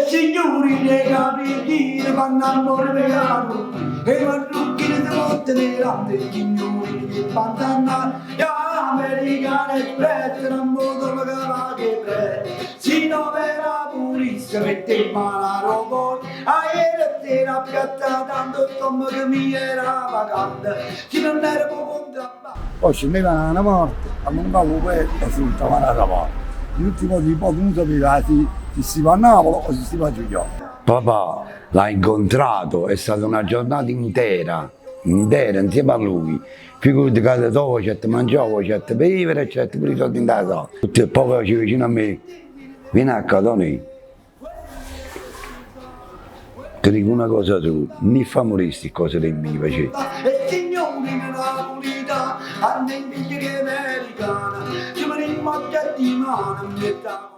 E signurine 'e capilline fanno ammore pe ll'ato 'E marrucchine se vottano 'e latte 'E signurine ch' 'e pantanate American Express na moto che va che pressa Si no vene 'a pulizia mette 'e mmane aropp' Ajere sera a piazza Dante 'o stommaco mio era vacante Si nun era p' 'o contrabbando. Poi scendeva na morte, allungava 'o pede e si buttava n'ata parte. Tutti i poi tu nun sapeva si si steva a Napoli o si steva a Giugliano. Papà l'ha incontrato, è stata una giornata intera, intera insieme a lui. Figurati ca dopo c'è mangiava, c'è bevere, c'è pure i soldi in casa. Tutti poi faceva vicino a me, vieni a ccà Tony, ti dico una cosa tu, mi fa morire sti cose dei miei faceva. E signurine napulitane hanno 'e figlie ch' 'e 'mericane Ce venimmo a dimane 'mmiezz' 'a.